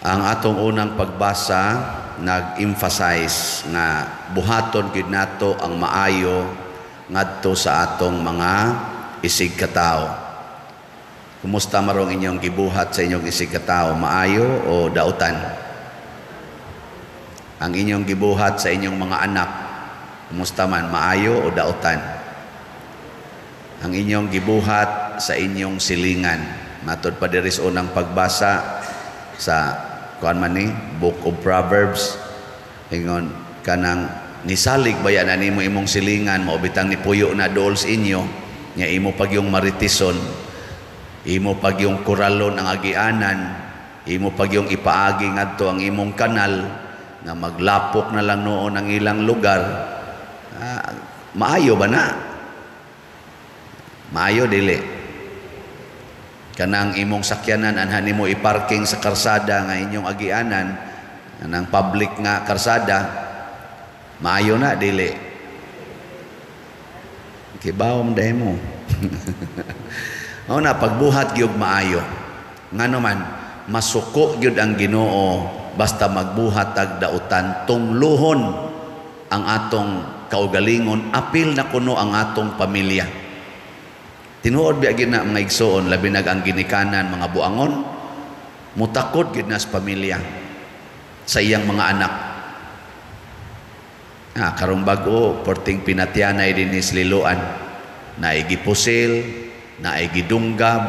Ang atong unang pagbasa nag-emphasize nga buhaton gyud nato ang maayo ngadto sa atong mga isig katawo. Kumusta marong inyong gibuhat sa inyong isig katawo, maayo o dautan? Ang inyong gibuhat sa inyong mga anak, kumusta man, maayo o dautan? Ang inyong gibuhat sa inyong silingan, matod pa diri sa unang pagbasa sa kuan man ni Book of Proverbs, ingon kanang nisalig baya na nimo imong silingan, mao bitang nipuyo na dool sa inyo nya, imo pagyung maritison, imo pagyung kuralon ang agianan, imo pagyung ipaagi ngadto ang imong kanal nga maglapok na lang noon ang ilang lugar. Maayo ba na? Maayo, dili? Kanang imong sakyanan, anha nimo i-parking sa karsada nga inyong agianan, kanang public nga karsada, maayo na, dili? Kibawom dahil mo. Mao na, pagbuhat gyud maayo. Ngano man, masuko gyud ang Ginoo basta magbuhat tag dautan. Tungluhon ang atong kaugalingon, apil na kuno ang atong pamilya. Tinuod biya gyud na, mga igsoon, labi nag ang ginikanan, mga buangon, mutakod gyud na sa pamilya, sa iyang mga anak. Karong bag-o, porting pinatyanay dinhi sa Liloan, naay gipusil, naay gidunggab.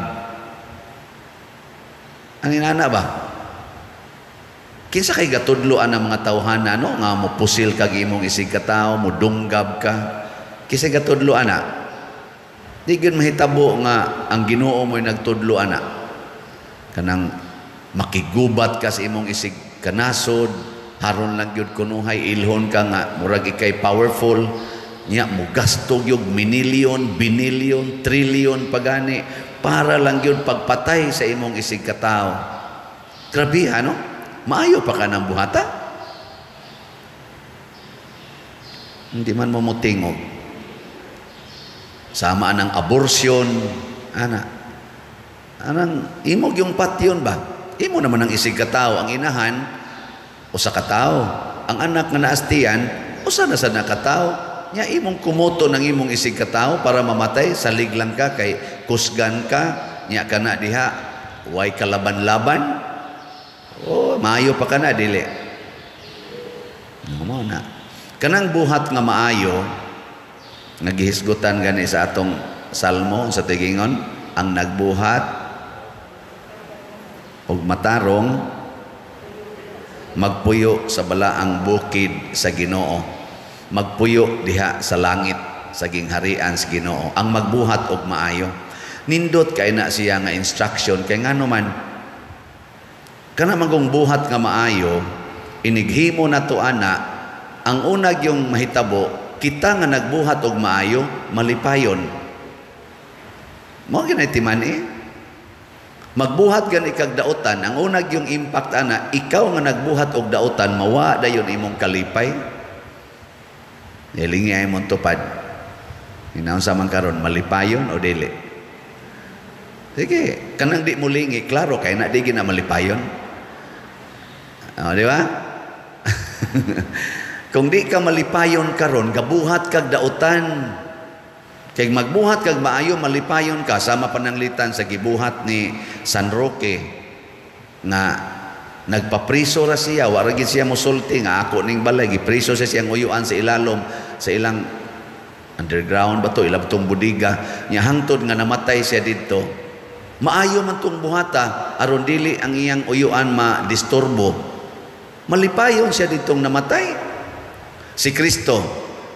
Ano inana ba? Kinsa kay gatudloan ang mga tawhana, no, nga mo pusil kag imong isig katawo, mo dunggab ka? Kinsa gatudlo ana? Di gyud mahitabo nga ang Ginoo mo'y nagtudlo ana. Kanang makigubat ka sa imong isig kanasod, haron lang gyud kunuhay ilhon ka nga murag ikay powerful nya, mo gasto gyud minilyon, binilyon, trilyon pagani para lang gyud pagpatay sa imong isig katawo. Grabe, ano? Maayo pa ka ng buhata? Hindi man mo mutingog. Sama ang abortion, ana. Anang imog yung patyon ba? Imo naman ang isig katawo, ang inahan usa ka tawo. Ang anak nga naastian, usa na sa nakatawo. Nya imong kumoto ng imong isig katawo para mamatay, salig lang ka kay kusgan ka, nya kana diha way kalaban-laban. Oh, maayo pa kana, dili? No, mo na. Kanang buhat nga maayo, nagihisgutan gani sa atong salmo sa tigingon, ang nagbuhat og matarong magpuyo sa balaang bukid sa Ginoo, magpuyo diha sa langit sa gingharian sa Ginoo ang magbuhat og maayo. Nindot kay na siya nga instruction, kay ngano man, kana man buhat nga maayo, inighimo nato ana, ang unag yung mahitabo, kita nga nagbuhat og maayo malipayon. Mao gyud timan eh. Magbuhat gani kag dautan, ang unag yung impact ana, ikaw nga nagbuhat og dautan, mawa dayon imong kalipay. Hilingi ay mong tupad. Hinaon sa man karon, malipayon o dili? Sige, kanang di mo lingi, klaro kay na di gina malipayon. O, di ba? Kung di ka malipayon karon, gabuhat kag dautan. Kay magbuhat kag maayo, malipayon ka. Sama pananglitan sa gibuhat ni San Roque nga nagpapriso ra siya, wa ra gid siya mosulti nga ako ning balay, gipriso siya siyang uyuan sa ilalom sa ilang underground ba to, ilang tong budiga nya, hangtod nga namatay siya didto. Maayo man tong buhata aron dili ang iyang uyuan ma-disturbo. Malipayon siya ditong namatay. Si Kristo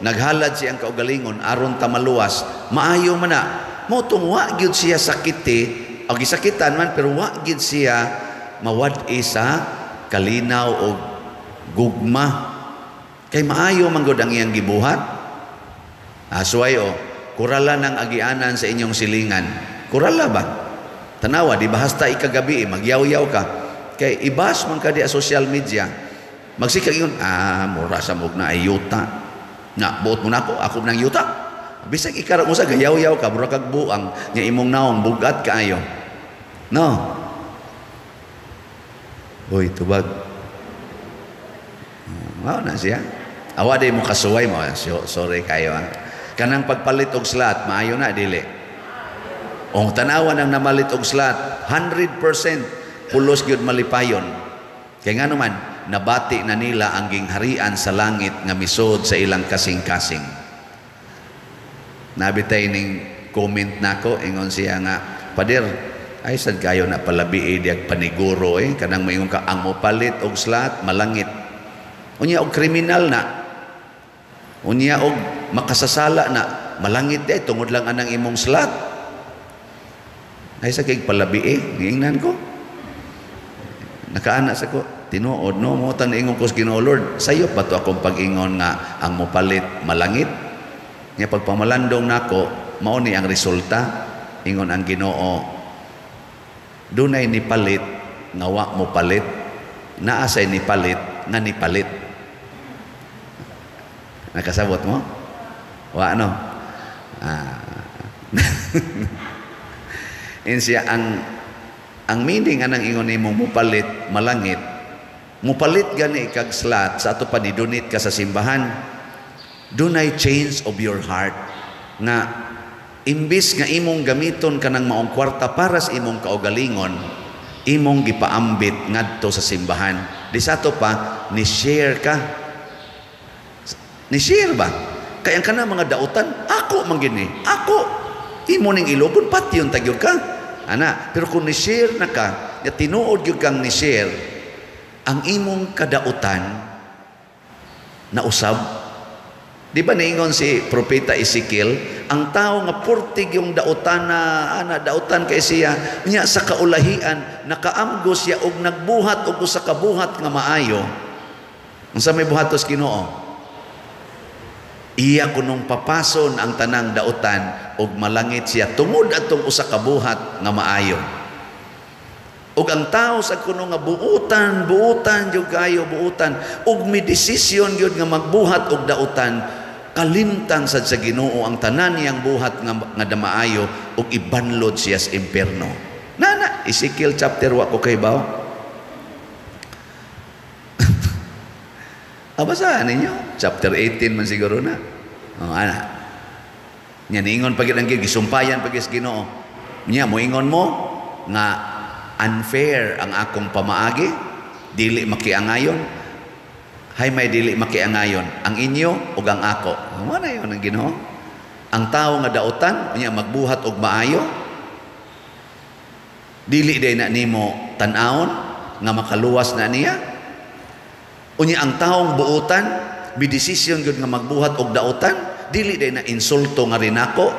naghalad siyang kaugalingon aron ta maluwas. Maayo man na. Mao tong wa gyud siya sakiti, o gisakitan man, pero wa gyud siya mawad-i sa kalinaw o gugma. Kay maayo man gud ang iyang gibuhat. Asway o, kurala ng agianan sa inyong silingan. Kurala ba? Tanawa, di ba hasta ikagabi, magyaw-yaw ka. Kay ibas man ka di social media. Magsikag yun, mura sa mog na ay yuta. Na, buot mo na ako, ako nang yuta. Bisag ikara mo sa gayaw-yaw ka, mura kag buang, nya imong naong, bugat kaayo. No? Uy, tubag. Mao na siya. Awa di mo kasuway mo. Sorry kayo ha. Kanang pagpalit og slot, maayo na dili? Og tanawa nang namalit og slot, 100% pulos gyud malipayon. Kay ngano man, nabati na nila ang gingharian sa langit nga misod sa ilang kasing-kasing. Nabitay ning comment nako, ingon siya nga, "Pader, ay sad kayo na palabi diag paniguro eh, kanang moingon ka ang mopalit og slot malangit. Unya og kriminal na. Unya og makasasala na, malangit eh tungod lang anang imong slot." Ay sa kay palabi eh, giingnan ko. Nakaana sa ko, tinuod no mo tan ingon ko sa Ginoo, "Lord, sayo pa to akong pag-ingon nga ang mopalit malangit." Nya pagpamalandong nako, mao ni ang resulta, ingon ang Ginoo, dunay nipalit nga wa mo palit, naa say nipalit nga nipalit. Nakasabot mo? Wa no? Ah. Insiya ang meaning anang ingon nimo mupalit malangit, mupalit gani kag slot sa ato pa ni donate ka sa simbahan, dunay change of your heart nga imbis nga imong gamiton kanang maong kwarta para sa imong kaugalingon, imong gipaambit ngadto sa simbahan. Di sa ato pa ni share ka, ni share ba kay ang kanang mga dautan ako man gini ako imo ning ilogon patyon tagyog ka ana. Pero kung ni share na ka ya, tinuod gyud kang ni share, ang imong kadautan na usab. Di ba niingon si Propeta Ezekiel, ang tao nga purtig yung dautan na ana dautan kay siya nya sa kaulahian nakaamgo siya og nagbuhat og usa ka buhat nga maayo. Unsa may buhatos Ginoo? Iya kunong papason ang tanang dautan og malangit siya tungod atong usa ka buhat nga maayo. Ug ang tao sa kuno nga buutan, buutan jud kayo, buutan ug mi desisyon gyud nga magbuhat og dautan, kalimtan sad sa Ginoo ang tanan niyang buhat nga maayo ug ibanlod siya sa impierno. Nana Ezekiel chapter, wa ko kay baw. Basahan ninyo. Chapter 18 man siguro na. Oh, ana. Nya niingon pagid ang gisumpayan pagid sa Ginoo. Nya moingon mo nga unfair ang akong pamaagi, dili makiangayon. Hay may dili makiangayon ang inyo ug ang ako. Mo na yon ang Ginoo. Ang tao nga dautan nya magbuhat og maayo, dili day na nimo tan-awon nga makaluwas na niya. Unya ang taong buutan, bidesisyon gyud nga magbuhat og dautan, dili day na insulto nga rinako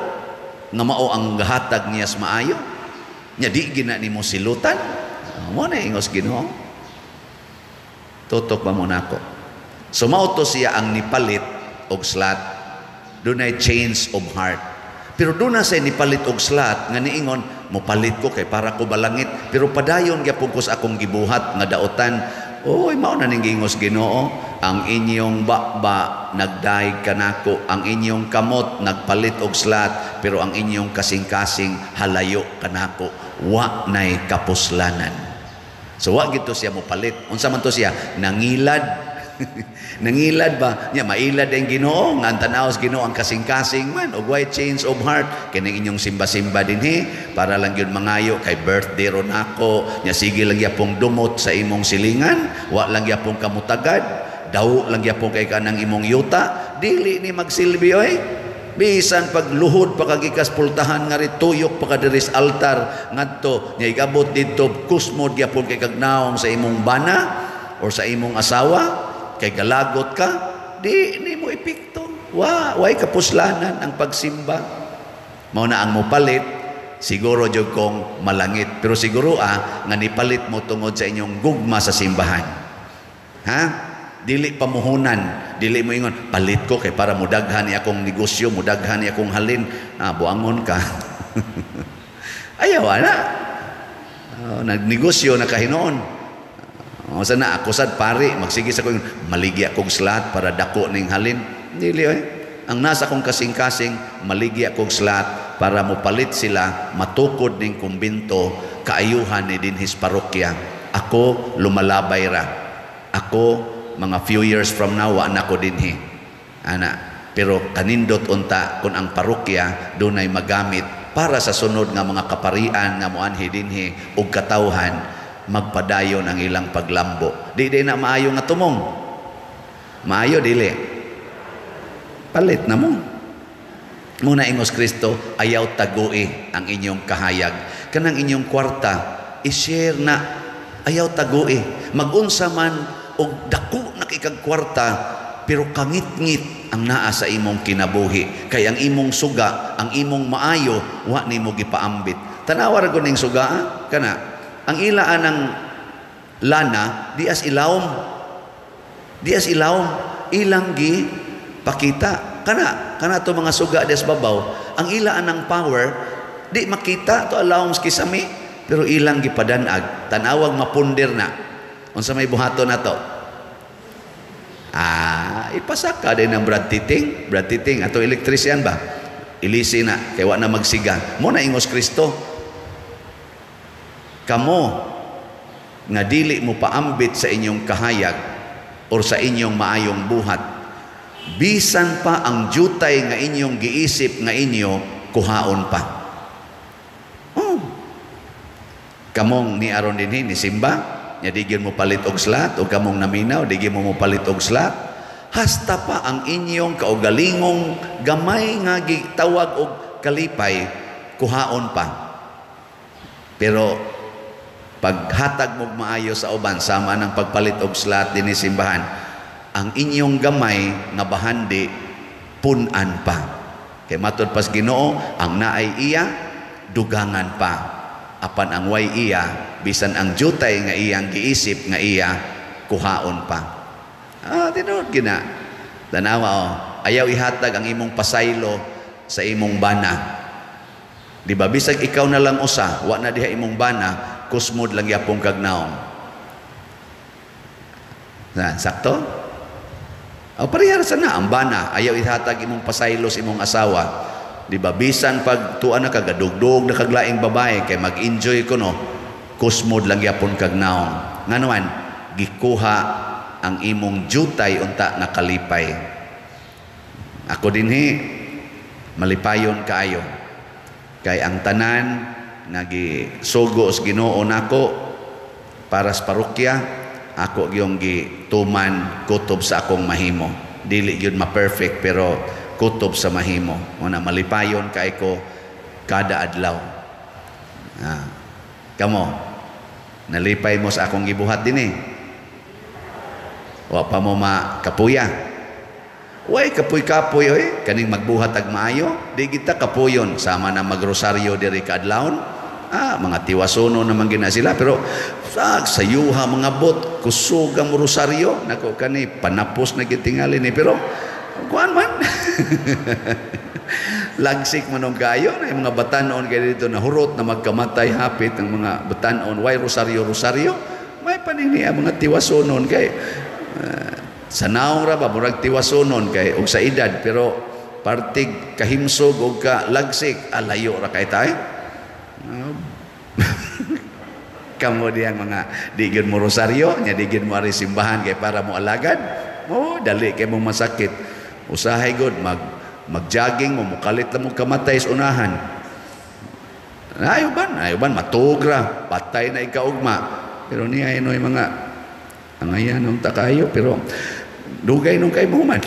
nga mao ang gahatag niya sa maayo. Nya di gina nimo silutan. Mo na ingos Ginoo. Tutok ba mo nako? So mao to siya ang nipalit og slat. Dunay change of heart. Pero doon na siya nipalit og slat nga niingon, mopalit ko kay para ko balangit. Pero padayon gyapon ko sa akong gibuhat nga dautan. Oy, mao na ning giingos Ginoo, ang inyong baba nagdaig kanako, ang inyong kamot nagpalit og slat, pero ang inyong kasing-kasing halayo kanako, wa nay kapuslanan. So wa gito siya mopalit. Unsa man to siya? Nangilad. Nangilad ba? Nya mailad ang Ginoo nga ang tan-aw sa Ginoo ang kasing-kasing man og way change of heart kining inyong simba-simba dinhi para lang gyud mangayo kay birthday ron ako. Nya sige lang gyapong dumot sa imong silingan, wa lang gyapong kamutagad, daw lang gyapong kay kanang imong yuta, dili ni magsilbi oy. Bisan pagluhod pa kagikas pultahan nga rituyok pa ka diri sa altar ngadto nya igabot didto kusmod gyapon kay kagnaong sa imong bana or sa imong asawa kay galagot ka, di nimo epekto. Wa way kapuslanan ang pagsimba. Mao na ang mopalit siguro jud kong malangit, pero siguro nga nipalit mo tungod sa inyong gugma sa simbahan. Ha? Dili pamuhunan, dili mo ingon palit ko kay para mudaghan ni akong negosyo, mudaghan ni akong halin. Ah, buangon ka. Ayaw ana. Oh, nagnegosyo na kahinoon. O sana ako sad pare magsige sa ko maligi akong slat para dako ning halin. Dili oy. Ang nasa kong kasing-kasing maligi akong slat para mopalit sila matukod ning kumbento kaayuhan ni dinhis parokya. Ako Ako lumalabay ra. Ako mga few years from now wa na ko dinhi. Ana, pero kanindot unta kung ang parokya dunay magamit para sa sunod nga mga kaparian nga moanhi dinhi ug katawhan magpadayon ang ilang paglambo. Di di na maayo nga tumong. Maayo dili. Palit na mo. Muna ingos Kristo, ayaw tagui ang inyong kahayag. Kanang inyong kwarta, i-share na. Ayaw tagui. Magunsa man og dako na kay kag kwarta, pero kangit-ngit ang naa sa imong kinabuhi. Kay ang imong suga, ang imong maayo, wa nimo gipaambit. Tanawa ra gud ning suga, ah? Kana. Ang ila anang lana, di as ilawom. Di as ilawom. Ilang gi pakita. Kana, kana to mga suga des babaw, ang ila anang power, di makita to alawom sa kisami, pero ilang gipadanag. Tanawag mapunder na. Unsa may buhaton na to? Ah, ipasaka din ang Brad Titing. Brad Titing, ato electrician ba? Ilisi na, kay wa na magsiga. Mo na ingos Kristo. Kamo nga dili mo paambit sa inyong kahayag or sa inyong maayong buhat, bisan pa ang jutay nga inyong giisip nga inyo, kuhaon pa. Oh. Kamong ni aron dinhi ni simba, nya di gyud mo palit og slot, o kamong naminaw, di gyud mo palit og slot, hasta pa ang inyong kaugalingong gamay nga gitawag og kalipay, kuhaon pa. Pero paghatag mo maayo sa uban, sama ng pagpalit og slot dinhi simbahan, ang inyong gamay nga bahandi pun-an pa. Kay matud pas Ginoo, ang naay iya dugangan pa. Apan ang way iya, bisan ang jutay nga iyang giisip nga iya, kuhaon pa. Ah, tinuod gina. Tanawa oh, ayaw ihatag ang imong pasaylo sa imong bana. Di ba bisag ikaw na lang usa, wa na diha imong bana, kusmod lang yapong kag naong. Na, sakto? O parehara sa na ang bana, ayaw ihatag imong pasaylo sa imong asawa. Di ba bisan pag tuwa na kagadugdog na kaglaing babae kay mag-enjoy ko no, kusmod lang yapon kag naong. Nganuan, gikuha ang imong jutay unta nga kalipay. Ako dinhi malipayon kaayo. Kay ang tanan nga gisugo sa Ginoo nako para sa parokya, ako gyung gituman kutob sa akong mahimo. Dili gyud ma-perfect pero kutob sa mahimo. Una malipayon kay ko kada adlaw. Ah. Kamo, nalipay mo sa akong gibuhat dinhi. Wa pa mo makapuya. Way kapuy-kapuy oy, kaning magbuhat ag maayo, di kita kapuyon sama na magrosaryo diri kaadlawon. Ah, mga tiwasono naman gina sila pero sa sayuha mga bot kusog ang rosaryo nako kani panapos na gitingali ni pero kuan man. Lagsik man og kayo na mga batanon kay dito na hurot na magkamatay hapit ang mga batanon way rosaryo rosaryo may panini ang mga tiwasonon kay sa naong ra ba murag tiwasonon kay og sa edad pero partig kahimsog og ka lagsik alayo ra kay tayo. Kamo diyang mga di gyud mo rosaryo nya di gyud mo ari simbahan kay para mo alagad mo dali kay mo masakit usahay gud mag-jogging mo mukalit lang mo kamatay sa unahan. Ayo ban matugra patay na ikaugma pero niya inoy mga angayan nung takayo pero dugay nung kay muhuman.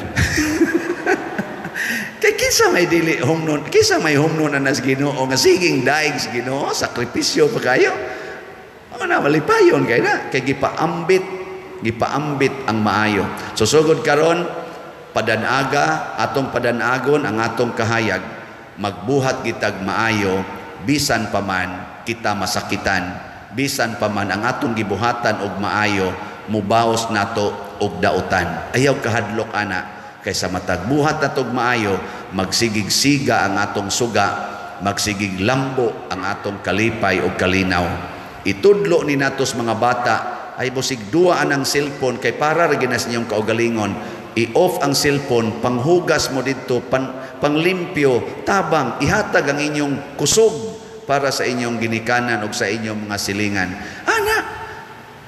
Kay kinsa may dili humnon, kinsa may humnon na nas Ginoo nga siging daig sa Ginoo, sakripisyo pa kayo. Ano na malipayon kay na kay gipaambit, gipaambit ang maayo. So sugod karon padanaga atong padanagon ang atong kahayag, magbuhat gitag maayo bisan pa man kita masakitan, bisan pa man ang atong gibuhatan og maayo mubaos nato og dautan. Ayaw kahadlok ana kaysa matag buhat natog maayo, magsigig-siga ang atong suga, magsigig lambo ang atong kalipay og kalinaw. Itudlo ni natos mga bata ay busig duwa anang cellphone kay para ra ginas inyong kaugalingon. I-off ang cellphone, panghugas mo didto, panglimpyo, tabang, ihatag ang inyong kusog para sa inyong ginikanan o sa inyong mga silingan. Ana,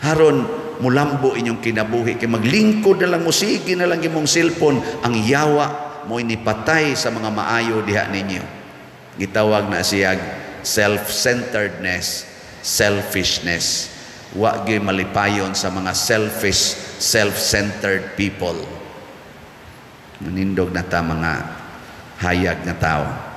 Haron mulambo inyong kinabuhi kay maglingkod na lang mo, sige na lang imong cellphone. Ang yawa mo nipatay sa mga maayo diha ninyo. Gitawag na siya self-centeredness, selfishness. Wa gyud malipayon sa mga selfish, self-centered people. Manindog na ta, mga hayag nga tao.